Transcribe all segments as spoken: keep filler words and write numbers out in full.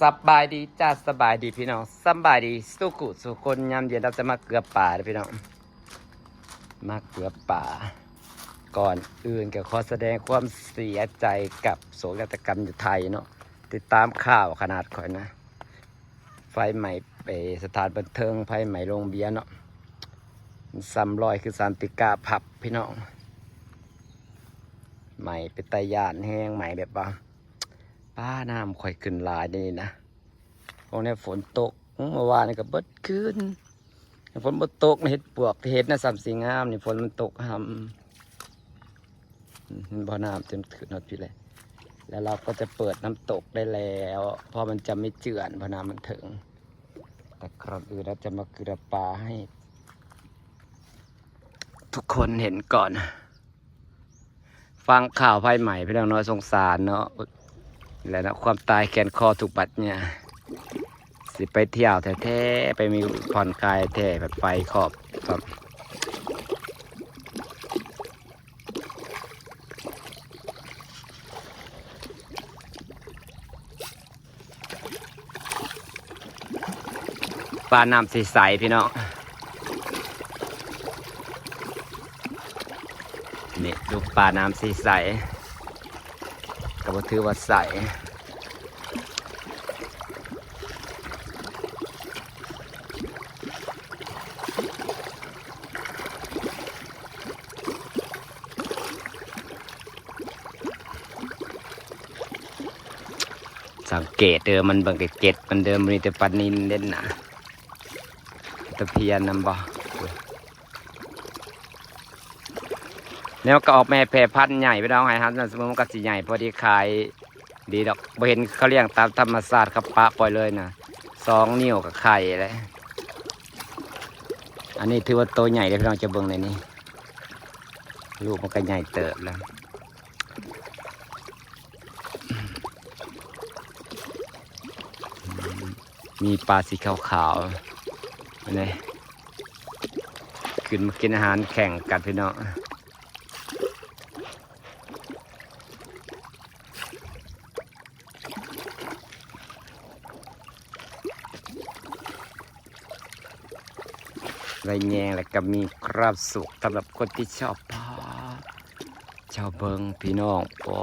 สบายดีจ้า สบายดีพี่น้อง สบายดีสุขุสุคน ยามเย็นเราจะมาเกลือป่าเด้อพี่น้อง มาเกลือป่า ก่อนอื่นก็ขอแสดงความเสียใจกับโศกนาฏกรรมอยู่ไทยเนาะ ติดตามข่าวขนาดข่อยนะ ไฟไหม้ไปสถานบันเทิง ไฟไหม้โรงเบียร์เนาะ มันซ้ำรอยคือซานติก้าผับพี่น้อง ไหม้เป็นตาย้านแฮง ไหม้แบบว่า ป้าน้ำข่อยขึ้นหลายนี่นะ พวกนี้ฝนตก เมื่อวานนี่ก็เบิดคืน ฝนบ่ตกนะ เห็ดปวก เห็ดนะ ซ้ำสิงามนี่ ฝนมันตกหำ อืม มันบ่น้ำจนขึ้นฮอดพี้เลย แล้วเราก็จะเปิดน้ำตกได้แล้ว เพราะมันจะไม่เจือน เพราะน้ำมันถึง แต่ก่อนอื่นเราจะมาเกลือป่าให้ ทุกคนเห็นก่อน ฟังข่าวไฟไหม้พี่น้องเนาะ สงสารเนาะ และนะ ความตายแขวนคอทุกบัดเนี่ย สิไปเที่ยวแท้ๆ ไปมีผ่อนคลายแท้ แบบไปขอบ ปลาน้ำใสๆ พี่น้อง นี่ ดูปลาน้ำใสๆ ก็บ่ถือว่าใส สังเกตเด้อ มันเบิ่งแต่เกล็ดมันเด้อ มันมีแต่ปลานิลเด่นนะ ตะเพียนนำบ่ แล้วก็ออกแม่แพร่พันธุ์ใหญ่พี่น้อง ให้หันสมมุติมันก็สิใหญ่พอดีขายดีดอก บ่เห็นเขาเลี้ยงตามธรรมชาติ เขาปะปล่อยเลยนะ สองนิ้วก็ไข่แล้ว อันนี้ถือว่าโตใหญ่เลยพี่น้อง จะเบิ่งในนี้ ลูกมันก็ใหญ่เติบแล้ว มีปลาสีขาวๆ นี่ ขึ้นมากินอาหารแข่งกันพี่น้อง ได้แยงแล้วก็มีความสุขสำหรับคนที่ชอบปลา ชาวเบิงพี่น้อง ปอ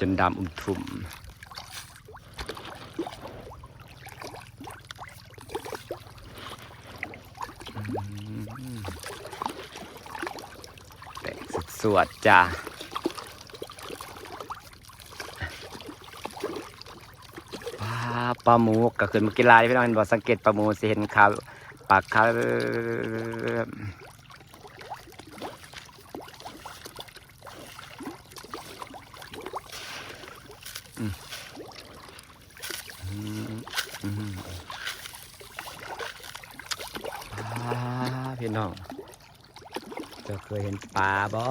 จนดำอุ้มทุ่ม อืม แตกสวดๆจ้า ปลา ปลาหมูก็ขึ้นมากินหลายพี่น้อง เห็นบ่ สังเกตปลาหมูสิเห็นขาว ปากขาว อืม อืม อืม อ่า พี่น้อง เจ้าเคยเห็นปลาบ่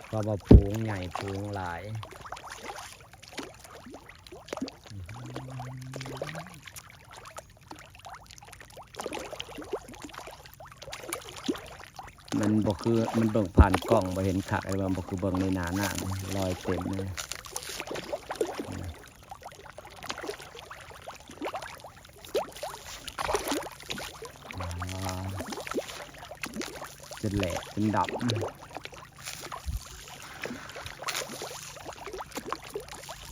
เพราะว่าฝูงใหญ่ฝูงหลาย มันบ่คือ มันเบิ่งผ่านกล้องบ่เห็นคัก ไอ้ว่าบ่คือเบิ่งในหน้าน้ำ รอยเต็มเลย อ่า จนแหลกจนดำ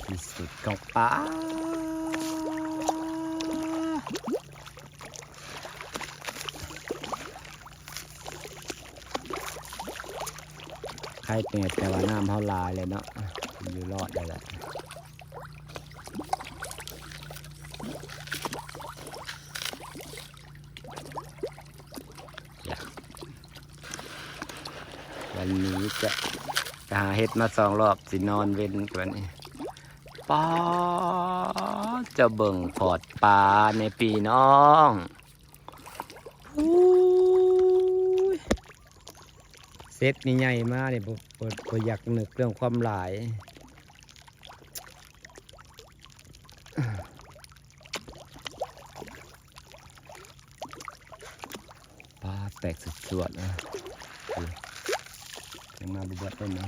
ที่สุดของปลา ไข่แตกแต่ว่าน้ำเฮาหลายเลยเนาะ อยู่รอดได้แหละ วันนี้จะ จะหาเห็ดมาสองรอบ สินอนเว็นกว่านี้ ป๊าด จะเบิ่งพอร์ตปลาในพี่น้อง อุ้ย เซตนี่ใหญ่มากนี่ บ่ บ่ บ่อยากนึกเรื่องความหลาย ปลา แตกสวดๆนะ ยังมาบ่เบิดเลยนะ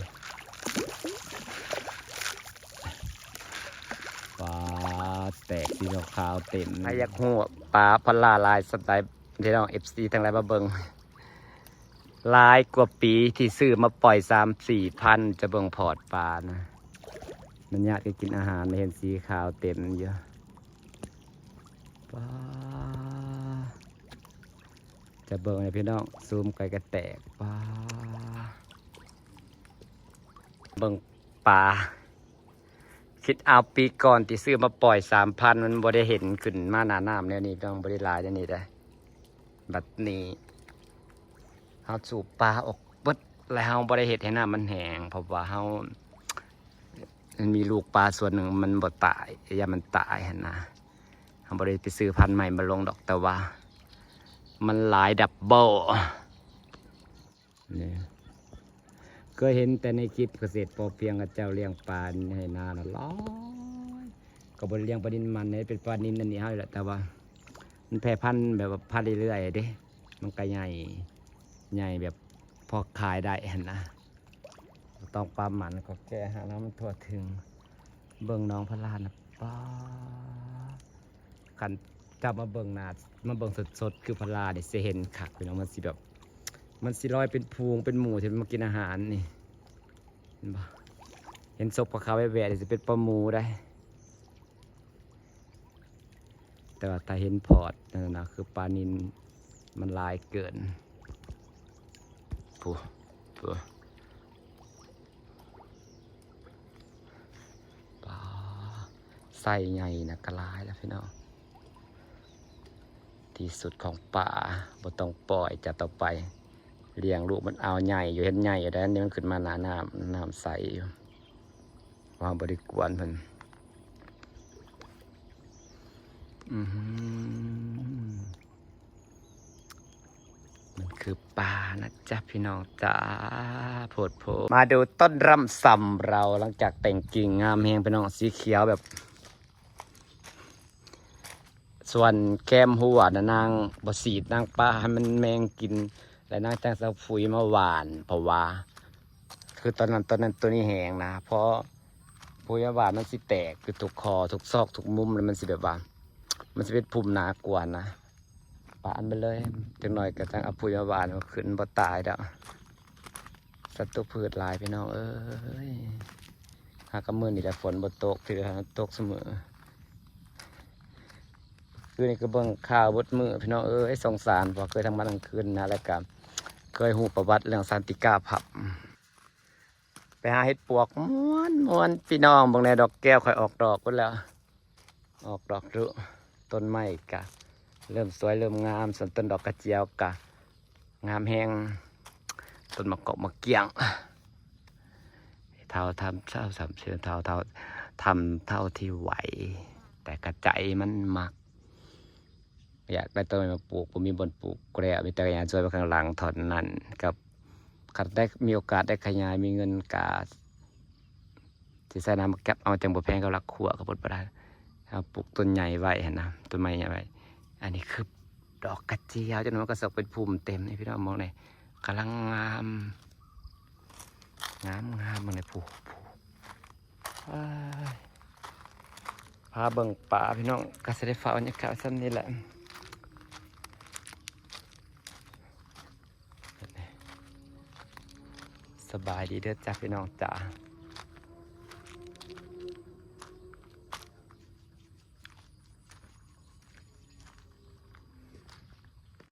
ปลาแตกสีขาวๆเต็ม ใครอยากฮู้ปลาพะลาหลายส่ำใด พี่น้อง เอฟซี ทั้งหลายมาเบิ่ง หลายกว่าปีที่ซื้อมาปล่อยสามสี่พัน จะเบิ่งพอร์ตปลานะ มันยากจะกินอาหาร เห็นสีขาวเต็มอยู่ ปลา จะเบิ่งเลยพี่น้อง ซูมไกลก็แตก ปลา เบิ่งปลา คิดเอาปีก่อนที่ซื้อมาปล่อยสามพัน มันบ่ได้เห็นขึ้นมาหน้าน้ำแนวนี้ ต้องบ่ได้หลายแนวนี้ได้ บัดนี้ เฮาสูบปลาออกเบิด แล้วเฮาบ่ได้เฮ็ดให้น้ำมันแห้ง เพราะว่าเฮา มันมีลูกปลาส่วนหนึ่งมันบ่ตาย ย่านมันตายหั้นนะ เฮาบ่ได้ไปซื้อพันธุ์ใหม่มาลงดอก แต่ว่า มันหลายดับเบิล นี่ เคยเห็นแต่ในคลิปเกษตรพอเพียง เขาเจ้าเลี้ยงปลาให้นาน่ะหลาย ก็บ่ได้เลี้ยงปลานิลมัน นี่เป็นปลานิลอันนี้เฮาแหละ แต่ว่า มันแพร่พันธุ์แบบว่าพันธุ์เรื่อยๆเด้ มันก็ใหญ่ ใหญ่แบบพอขายได้หั้นนะ ต้องปลามันก็แก่หาแล้วมันทั่วถึง เบิ่งน้องพะลานะ ป๊าด คันจับมาเบิ่งหน้า มาเบิ่งสดๆ คือพะลานี่สิเห็นคักพี่น้อง มันสิแบบ มันสิลอยเป็นฝูงเป็นหมู่ที่มันมากินอาหารนี่ เห็นบ่ เห็นศพขาวๆแหว่ๆนี่สิเป็นปลาหมู่ได้ แต่ว่าถ้าเห็นพอร์ตนั่นนะ คือปลานิลมันหลายเกิน ผู้ ผู้ ปลา ไซส์ใหญ่นะ ก็หลายแล้วพี่น้อง ที่สุดของปลา บ่ต้องปล่อยจ้ะ ต่อไป เลี้ยงลูกมันเอาใหญ่อยู่ เห็นใหญ่อยู่ แต่อันนี้มันขึ้นมาหน้าน้ำ น้ำใสอยู่ ว่าบ่ได้กวนเพิ่น อือหือ มันคือปลานะจ๊ะพี่น้องจ๋า โพดโพ มาดูต้นรำซำเรา หลังจากแต่งกิ่งงามแฮงพี่น้อง สีเขียวแบบ ส่วนแคมหัวนะ นางบ่ฉีด นางปะให้มันแมงกิน และนางจั่งสิเอาปุ๋ยมาหว่าน เพราะว่า คือตอนนั้น ตอนนั้นตัวนี้แห้งนะ เพราะปุ๋ยมาหว่านมันสิแตก คือทุกคอ ทุกซอก ทุกมุม แล้วมันสิแบบว่า มันสิเป็นพุ่มหนากว่านะ ปานไปเลย จักหน่อยก็จั่งเอาปุ๋ยมาหว่าน มันขึ้นบ่ตายดอก ศัตรูพืชหลายพี่น้องเอ้ย หากะมื้อนี้แหละฝนบ่ตก ถือว่าตกเสมอ คืนนี้ก็เบิ่งข่าวเบิดมื้อพี่น้องเอ้ย สงสาร เพราะเคยทำงานกลางคืนนะ แล้วก็เคยฮู้ประวัติเรื่องซานติก้าผับ ไปหาเห็ดปวกม่วนๆ พี่น้อง เบิ่งแน่ ดอกแก้วข่อยออกดอกเบิดแล้ว ออกดอกดุ ต้นไม้กะเริ่มสวยเริ่มงาม ส่วนต้นดอกกระเจียวกะงามแฮง ต้นมะกอกมะเกี้ยง เท่าทำเท่าทำเท่าเท่าทำเท่าที่ไหว แต่กะใจมันมัก อยากได้ต้นไม้มาปลูก บ่มีบ่อนปลูก ก็เลยมีแต่ย่างสวนไว้ข้างหลังเท่านั้น กับ คันได้มีโอกาสได้ขยาย มีเงินกะ สิใส่น้ำมาเก็บเอา จั่งบ่แพงกับหลักขัว ก็บ่ได้ เอาปลูกต้นใหญ่ไว้หั้นนะ ต้นไม้ใหญ่ไว้ อันนี้คือดอกกระเจียว จั่งมันก็สิเป็นพุ่มเต็มนี่พี่น้อง มองนี่ กำลังงาม งามงาม มองนี่ ผู้ ผู้ อ้าย พาเบิ่งปลาพี่น้อง ก็สิได้ฝากบรรยากาศส่ำนี้แหละ สบายดีเด้อจ้ะพี่น้องจ๋า